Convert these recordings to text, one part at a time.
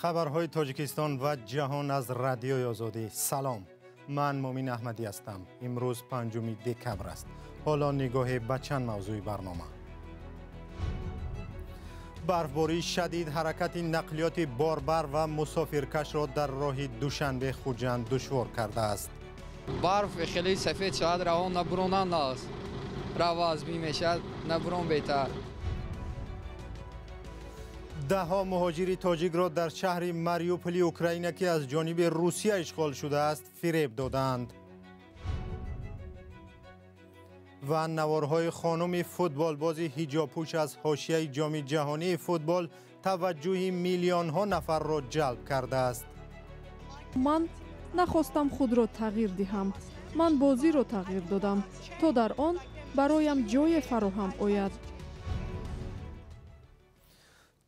Хабарҳои Тоҷикистон ва ҷаҳон аз Радиои Озодӣ. Салом. Ман Мумин Аҳмадӣ ҳастам. Имрӯз 5 декабр аст. Ҳоло нигоҳе ба чанд мавзӯи барнома. Барфбории шадид ҳаракати нақлиёти борбар ва мусофиркашро дар роҳи Душанбе-Хуҷанд душвор кардааст. Барф хеле сафед шуд, равон набурон аст. Рав аз бин мешавад, набурон беҳтар. Даҳҳо муҳоҷири тоҷикро дар шаҳри Мариуполи Украина, ки аз ҷониби Русия ишғол шудааст, фиреб додаанд. Ва наворҳои хонуми футболбози ҳиҷобпӯш аз ҳошияи ҷоми ҷаҳонии футбол таваҷҷӯҳи миллионҳо нафарро ҷалб кардааст. Ман нахостам худро тағйир диҳам. Ман бозиро тағйир додам, то дар он бароям ҷое фароҳам ояд.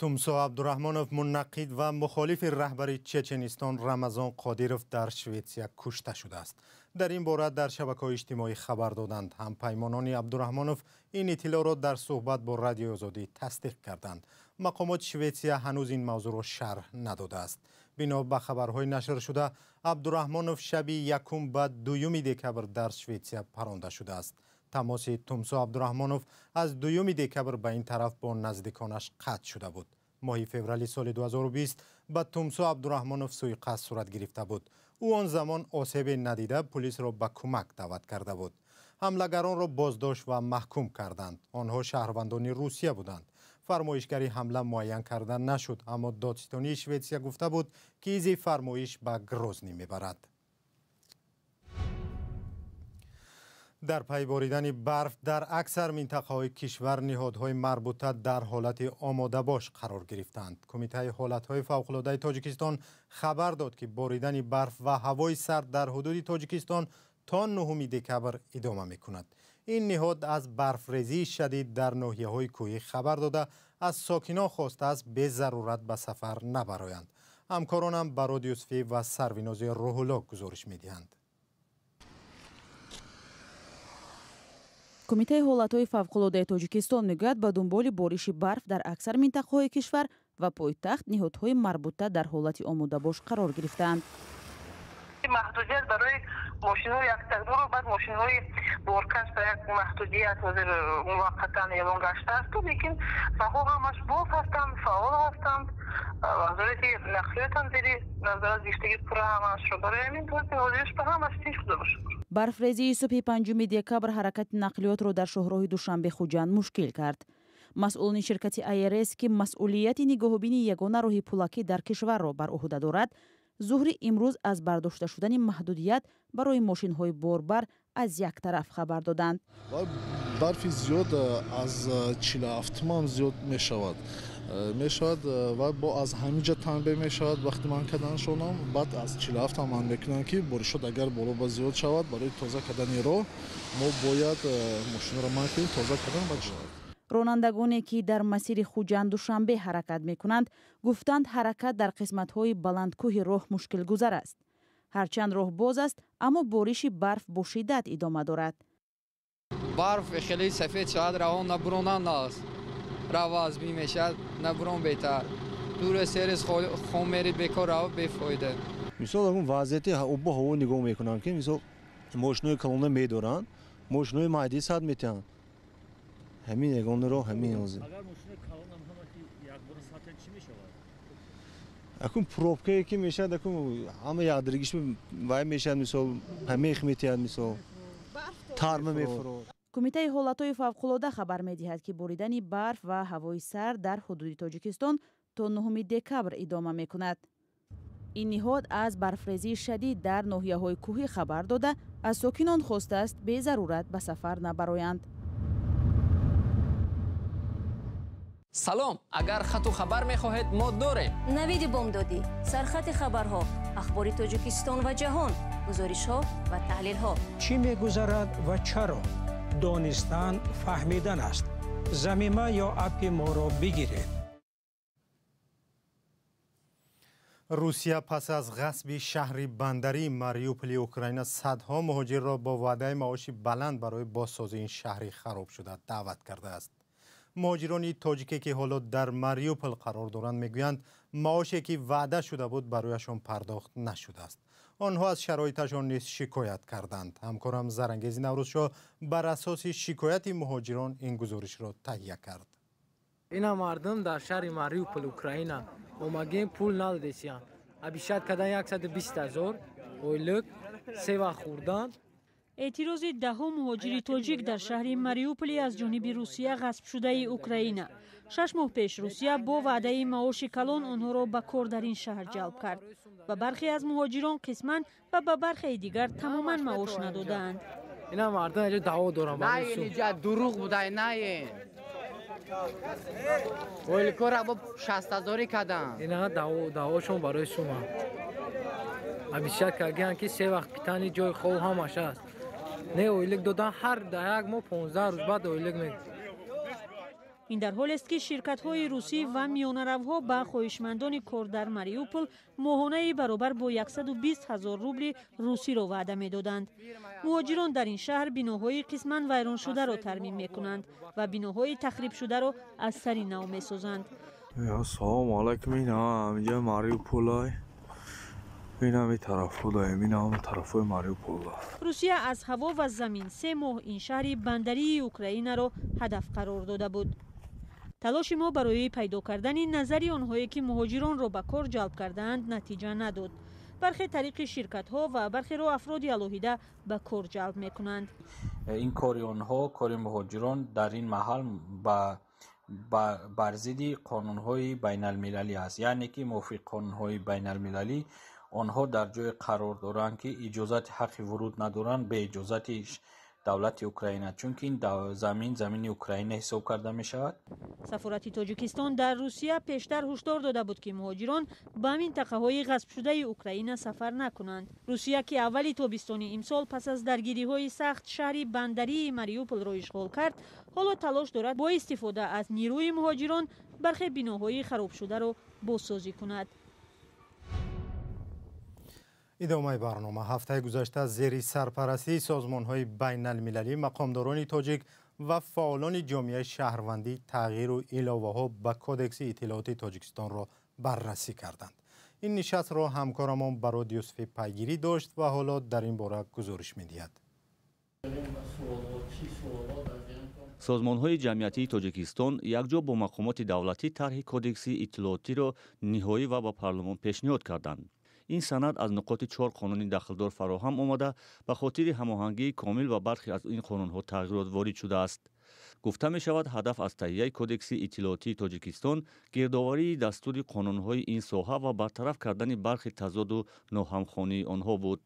Тумсо Абдурахмонов, муннақид ва мухолифи раҳбари Чеченистон Рамазон Қодиров дар Шветсия кушта шудааст. Дар ин бора дар шабакаҳои иҷтимоӣ хабар доданд. Ҳампаймонони Абдурахмонов ин иттилоъро дар суҳбат бо Радиои Озодӣ тасдиқ карданд. Мақомоти Шветсия ҳанӯз ин мавзӯъро шарҳ надодааст. Бино ба хабарҳои нашршуда, Абдурахмонов шаби 1 ба 2 декабр дар Шветсия паронда шудааст. Тамоси Тумсо Абдурахмонов аз 2 декабр ба ин тараф бо наздиконаш қатъ шуда буд. Моҳи феврали соли 2020 ба Тумсо Абдурахмонов суиқасд сурат гирифта буд. Ӯ он замон осебе надида пулисро ба кӯмак даъват карда буд. Ҳамлагаронро боздошт ва маҳкум карданд. Онҳо шаҳрвандони Русия буданд. Фармоишгари ҳамла муайян карда нашуд, аммо додситонии Шветсия гуфта буд, ки изи фармоиш ба Грозний мебарад. Дар пай боридани барф дар аксар минтақаҳои кишвар ниҳодҳои марбута дар ҳолати омодабош қарор гирифтанд. Кумитаи ҳолатҳои фавқулодаи Тоҷикистон хабар дод, ки боридани барф ва ҳавои сард дар ҳудуди Тоҷикистон то 9 декабр идома мекунад. Ин ниҳод аз барфрезии шадид дар ноҳияҳои кӯҳӣ хабар дода, аз сокинон хостааст безарурат ба сафар набароянд. Ҳамкоронам Барод Юсуфӣ ва Сарвинози Рӯҳулло гузориш медиҳанд. Кумитаи ҳолатҳои фавқулодаи Тоҷикистон мегӯяд, ба дунболи бориши барф дар аксар минтақаҳои кишвар ва пойтахт ниҳодҳои марбута дар ҳолати омодабош қарор гирифтаанд. Маҳдудият барои мошинҳои яктакдору баъд мошинҳои боркаш ба як маҳдудият ҳозир муваққатан эълон гаштааст, лекин роҳҳо ҳамаш боз ҳастанд, фаъол ҳастанд. Вазорати нақлиёт ҳам зери назорат гирифтагӣ пурра ҳамаашро. Барои ҳамин ҳозирш ба ҳамаш тинч шуда бошад. Барфрезии субҳи 5 декабр ҳаракати нақлиётро дар шоҳроҳи Душанбе-Хуҷанд мушкил кард. Масъулони ширкати АРС, ки масъулияти нигоҳубини ягона роҳи пулакӣ дар кишварро бар уҳда дорад, зуҳри имрӯз аз бардошта шудани маҳдудият барои мошинҳои борбар аз як тараф хабар доданд. Барфи зиёд аз 47 ҳам зиёд мешавад. Ва бо аз ҳамин ҷо танбеҳ мешавад вақти ман карданашонам. Баъд аз 47 ҳам ман мекунам, ки боришот агар боло ба зиёд шавад, барои тоза кардани роҳ мо бояд мошинро ман кунем, тоза кардан баъд шавад. Ронандагоне, ки дар масири Хуҷанд-Душанбе ҳаракат мекунанд, гуфтанд, ҳаракат дар қисматҳои баландкӯҳи роҳ мушкилгузар аст. Ҳарчанд роҳ боз аст, аммо бориши барф бо шиддат идома дорад. Барф хеле сафед шуд, равон набурон аст. Рав аз бин мешавад, набурон беҳтар. Дур серис хом мери бекор рав бефоида. Мисол акун вазъияти обу ҳаво нигоҳ мекунанд, ки мисол мошинои калона медоранд, мошинои майдӣ сад метиҳанд. Ҳамин ягона роҳ ҳамин ҳозир. Агар мошинои калонам ҳама ки якбора сатҳ чӣ мешавад? Акун пробкае ки мешавад, акун ҳама якдиргиш вай мешавад, мисол ҳамех метиҳад, мисол тарма мефурод. Кумитаи ҳолатҳои фавқулода хабар медиҳад, ки боридани барф ва ҳавои сард дар ҳудуди Тоҷикистон то 9 декабр идома мекунад. Ин ниҳод аз барфрезии шадид дар ноҳияҳои кӯҳӣ хабар дода, аз сокинон хостааст безарурат ба сафар набароянд. Салом, агар хату хабар мехоҳед, мо дорем. Навиди бомдодӣ, сархати хабарҳо, ахбори Тоҷикистон ва ҷаҳон, гузоришҳо ва таҳлилҳо. Чӣ мегузарад ва чаро? Донистан фаҳмидан аст. Замима ё аппи моро бигиред. Русия пас аз ғасби шаҳри бандарии Мариуполи Украина садҳо муҳоҷирро бо ваъдаи маоши баланд барои бозсозии ин шаҳри харобшуда даъват кардааст. Муҳоҷирони тоҷике ки ҳоло дар Мариупол қарор доранд, мегӯянд маоше ки ваъда шуда буд барояшон пардохт нашудааст. Онҳо аз шароиташон низ шикоят карданд. Ҳамкорам Зарангези Наврӯзшоҳ бар асоси шикояти муҳоҷирон ин гузоришро таҳия кард. Ина мардум дар шаҳри Мариупол, Украина, омагем, пул надодесиян. Обещать кардан 120 000 ойлик, се вақт хӯрдан. Эътирози даҳҳо муҳоҷири тоҷик дар шаҳри Мариуполи аз ҷониби Русия ғасбшудаи Украина. 6 моҳ пеш Русия бо ваъдаи маоши калон онҳоро ба кор дар ин шаҳр ҷалб кард ва бархе аз муҳоҷирон қисман ва ба бархеи дигар тамоман маош надодаанд. Ина мардум инҷо даъво дорам. На, дурӯғ будай, наен. Ойликора бо шастҳазорӣ карданд. Ина даъвошон барои шума. Обещать кардиян, ки се вақт питание, ҷои хоб, ҳамаш аст. Не, ойлик додан ҳар дар як моҳ 15 рӯз баъд ойлик ме. Ин дар ҳолест, ки ширкатҳои русӣ ва миёнаравҳо ба хоҳишмандони кор дар Мариупол моҳонаи баробар бо 120 ҳазор рубли русиро ваъда медоданд. Муҳоҷирон дар ин шаҳр биноҳои қисман вайроншударо тармим мекунанд ва биноҳои тахрибшударо аз сари нав месозанд. Салому алайкум. Ина инҷа Мариуполай, инами тарафҳо, инам тарафҳои Мариупол. Русия аз ҳаво ва замин 3 моҳ ин шаҳри бандарии Украинаро ҳадаф қарор дода буд. Талоши мо барои пайдо кардани назари онҳое, ки муҳоҷиронро ба кор ҷалб кардаанд, натиҷа надод. Бархе тариқи ширкатҳо ва бархеро афроди алоҳида ба кор ҷалб мекунанд. Ин кори онҳо, кори муҳоҷирон дар ин маҳал бар зидди қонунҳои байналмилалӣ аст, яъне ки мувофиқи қонунҳои байналмилалӣ онҳо дар ҷое қарор доранд, ки иҷозати ҳаққи вуруд надоранд бе иҷозати давлати Украина, чунки ин замин замини Украина ҳисоб карда мешавад. Сафорати Тоҷикистон дар Русия пештар ҳушдор дода буд, ки муҳоҷирон ба минтақаҳои ғасбшудаи Украина сафар накунанд. Русия, ки аввали тобистони имсол пас аз даргириҳои сахт шаҳри бандарии Мариуполро ишғол кард, ҳоло талош дорад бо истифода аз нирӯи муҳоҷирон бархе биноҳои харобшударо бозсозӣ кунад. Идомаи барнома. Ҳафтаи гузашта зери сарпарастии созмонҳои байналмилалӣ, мақомдорони тоҷик ва фаъолони ҷомеаи шаҳрвандӣ тағйиру иловаҳо ба Кодекси иттилооти Тоҷикистонро баррасӣ карданд. Ин нишастро ҳамкорамон Барод Юсуфӣ пайгирӣ дошт ва ҳоло дар ин бора гузориш медиҳад. Созмонҳои ҷамъиятии Тоҷикистон якҷо бо мақомоти давлатӣ тарҳи Кодекси иттилоотиро ниҳоӣ ва ба парлумон пешниҳод карданд. Ин санад аз нуқоти чор қонуни дахлдор фароҳам омада, ба хотири ҳамоҳангии комил ба бархе аз ин қонунҳо тағйирот ворид шудааст. Гуфта мешавад, ҳадаф аз таҳияи Кодекси иттилоотии Тоҷикистон гирдоварии дастури қонунҳои ин соҳа ва бартараф кардани бархи тазоду ноҳамхонии онҳо буд.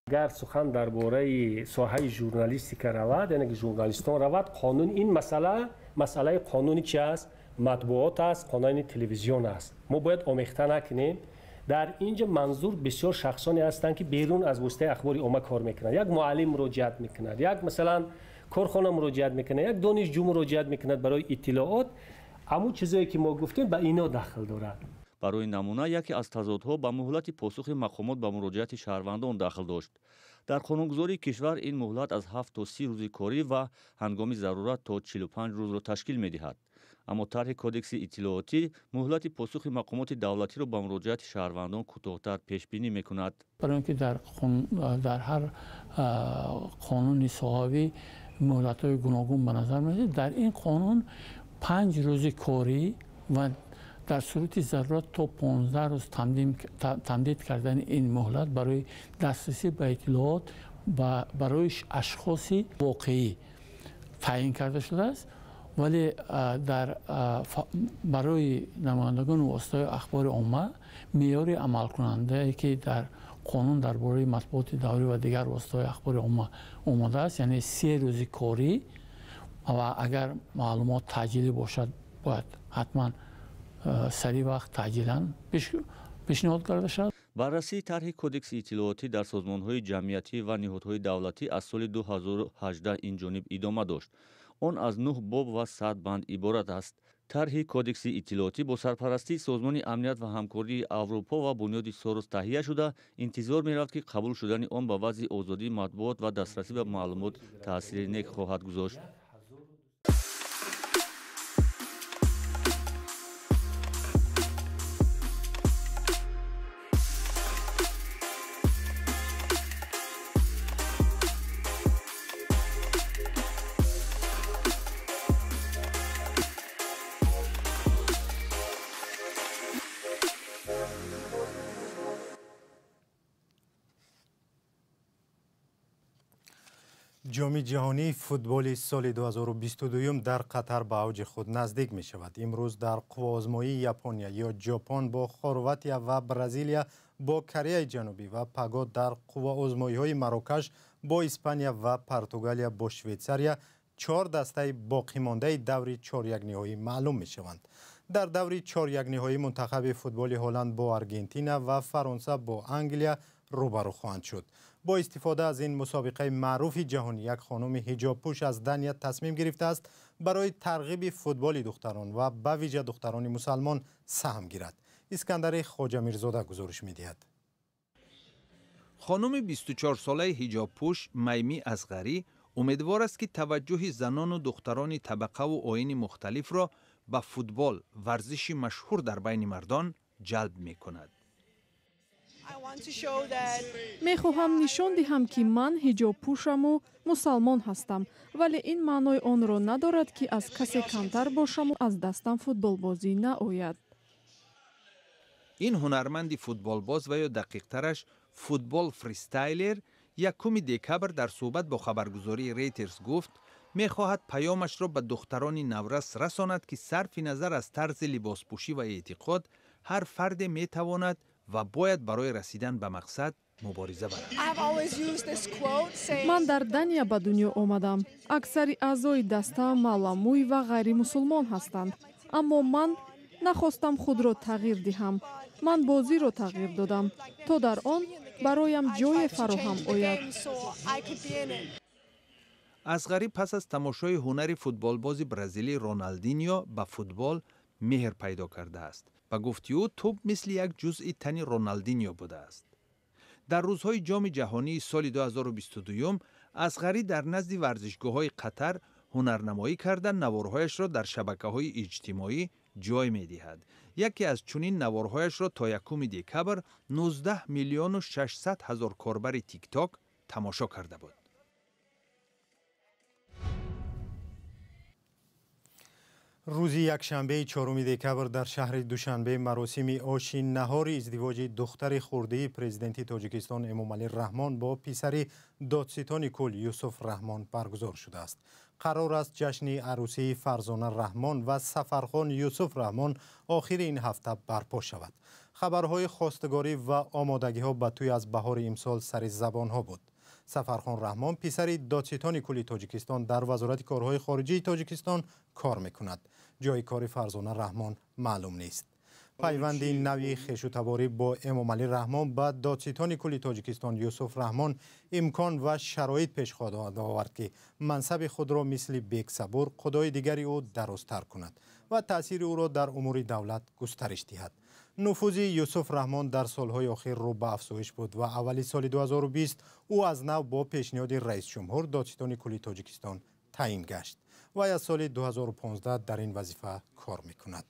Агар сухан дар бораи соҳаи журналистика равад, яъне ки журналистон равад, қонун ин масъала, масъалаи қонуни чи аст? Матбуот аст, қонуни телевизион аст. Мо бояд омехта накунем. Дар ин ҷо манзур бисёр шахсоне ҳастанд, ки берун аз воситаи ахбори омма кор мекунанд. Як муаллим муроҷиат мекунад, як, масалан, корхона муроҷиат мекунад, як донишҷӯ муроҷиат мекунад барои иттилоот. Ҳамун чизое ки мо гуфтем, ба ино дахл дорад. Барои намуна, яке аз тазодҳо ба муҳлати посухи мақомот ба муроҷиати шаҳрвандон дахл дошт. Дар қонунгузории кишвар ин муҳлат аз 7 то 30 рӯзи корӣ ва ҳангоми зарурат то 45 рӯзро ташкил медиҳад. Аммо тарҳи Кодекси иттилоотӣ муҳлати посухи мақомоти давлатиро ба муроҷиати шаҳрвандон кӯтоҳтар пешбинӣ мекунад. Барои он ки дар ҳар қонуни соҳавӣ муҳлатҳои гуногун ба назар мерасад, дар ин қонун 5 рӯзи корӣ ва дар сурати зарурат то 15 рӯз тамдид кардани ин муҳлат барои дастрасӣ ба иттилоот барои ашхоси воқеӣ таъин карда шудааст. Вале дар барои намояндагони воситаҳои ахбори омма меъёри амалкунандае, ки дар қонун дар бораи матбуоти даврӣ ва дигар воситаҳои ахбори омма омадааст, яъне 3 рӯзи корӣ ва агар маълумот таъҷилӣ бошад, бояд ҳатман сари вақт таъҷилан пешниҳод карда шавад. Баррасии тарҳи Кодекси иттилоотӣ дар созмонҳои ҷамъиятӣ ва ниҳодҳои давлатӣ аз соли 2018 ин ҷониб идома дошт. Он аз нӯҳ боб ва 100 банд иборат аст. Тарҳи Кодекси иттилоотӣ бо сарпарастии Созмони амният ва ҳамкории Аврупо ва Бунёди Сорос таҳия шуда, интизор меравад, ки қабул шудани он ба вазъи озодии матбуот ва дастрасӣ ба маълумот таъсири нек хоҳад гузошт. Ҷоми ҷаҳонии футболи соли 2022 дар Қатар ба авҷи худ наздик мешавад. Имрӯз дар қувваозмоии Япония ё Ҷопон бо Хорватия ва Бразилия бо Кореяи Ҷанубӣ ва паго дар қувваозмоиҳои Марокаш бо Испания ва Португалия бо Швейтсария чор дастаи боқимондаи даври чорякниҳоӣ маълум мешаванд. Дар даври чорякниҳоӣ мунтахаби футболи Ҳолланд бо Аргентина ва Фаронса бо Англия рӯбарӯ хоҳанд шуд. Бо истифода аз ин мусобиқаи маъруфи ҷаҳонӣ як хонуми ҳиҷобпӯш аз Дания тасмим гирифтааст барои тарғиби футболи духтарон ва ба вижа духтарони мусалмон саҳм гирад. Искандари Хоҷамирзода гузориш медиҳад. Хонуми 24-солаи ҳиҷобпӯш Майми Асғарӣ умедвор аст, ки таваҷҷӯҳи занону духтарони табақаву оини мухталифро ба футбол, варзиши машҳур дар байни мардон, ҷалб мекунад. Мехоҳам нишон диҳам, ки ман ҳиҷобпӯшаму мусалмон ҳастам, вале ин маънои онро надорад, ки аз касе камтар бошаму аз дастам футболбозӣ наояд. Ин ҳунарманди футболбоз ва ё дақиқтараш футбол фристайлер 1 декабр дар суҳбат бо хабаргузории Рейтерс гуфт, мехоҳад паёмашро ба духтарони наврас расонад, ки сарфи назар аз тарзи либоспӯшӣ ва эътиқод, ҳар фарде метавонад ва бояд барои расидан ба мақсад мубориза барад. Ман дар Дания ба дунё омадам. Аксари аъзои даста маламӯй ва ғайримусулмон ҳастанд, аммо ман нахостам худро тағйир диҳам. Ман бозиро тағйир додам, то дар он бароям ҷое фароҳам ояд. Асғарӣ пас аз тамошои ҳунари футболбози бразилӣ Роналдиньо ба футбол меҳр пайдо кардааст. Ба гуфти ӯ, тӯб мисли як ҷузъи тани Роналдиньо будааст. Дар рӯзҳои Ҷоми ҷаҳонии соли 2022 Асғарӣ дар назди варзишгоҳҳои Қатар ҳунарнамоӣ карда, наворҳояшро дар шабакаҳои иҷтимоӣ ҷой медиҳад. Яке аз чунин наворҳояшро то 1 декабр 19 миллиону 600 ҳазор корбари Тикток тамошо карда буд. Рӯзи якшанбеи 4 декабр дар шаҳри Душанбе маросими оши наҳори издивоҷи духтари хурдии президенти Тоҷикистон Эмомалӣ Раҳмон бо писари додситони кул Юсуф Раҳмон баргузор шудааст. Қарор аст ҷашни арӯсии Фарзона Раҳмон ва Сафархон Юсуф Раҳмон охири ин ҳафта барпо шавад. Хабарҳои хостгорӣ ва омодагиҳо ба тӯй аз баҳори имсол сари забонҳо буд. Сафархон Раҳмон писари додситони кули Тоҷикистон дар Вазорати корҳои хориҷии Тоҷикистон кор мекунад. Ҷои кори Фарзона Раҳмон маълум нест. Пайванди нави хешутаборӣ бо Эмомалӣ Раҳмон ба додситони кули Тоҷикистон Юсуф Раҳмон имкон ва шароит пеш хоҳад овард, ки мансаби худро мисли Бексабур, худои дигари ӯ, дарозтар кунад ва таъсири ӯро дар умури давлат густариш диҳад. Нуфузи Юсуф Раҳмон дар солҳои охир рӯ ба афзоиш буд ва аввали соли 2020 ӯ аз нав бо пешниҳоди раисҷумҳур додситони кули Тоҷикистон таъин гашт ва аз соли 2015 дар ин вазифа кор мекунад.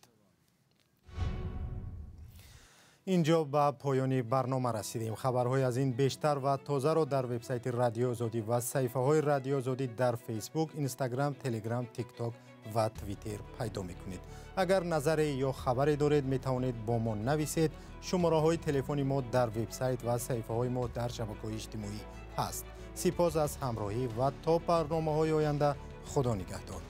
Инҷо ба поёни барнома расидем. Хабарҳои аз ин бештар ва тозаро дар вебсайти Радиои Озодӣ ва саҳифаҳои Радиои Озодӣ дар Фейсбук, Инстаграм, Телеграм, Тикток ва Твиттер пайдо мекунед. Агар назаре ё хабаре доред, метавонед бо мо нависед. Шумораҳои телефони мо дар вебсайт ва саҳифаҳои мо дар шабакаҳои иҷтимоӣ ҳаст. Сипос аз ҳамроҳӣ ва то барномаҳои оянда, Худо нигаҳдор.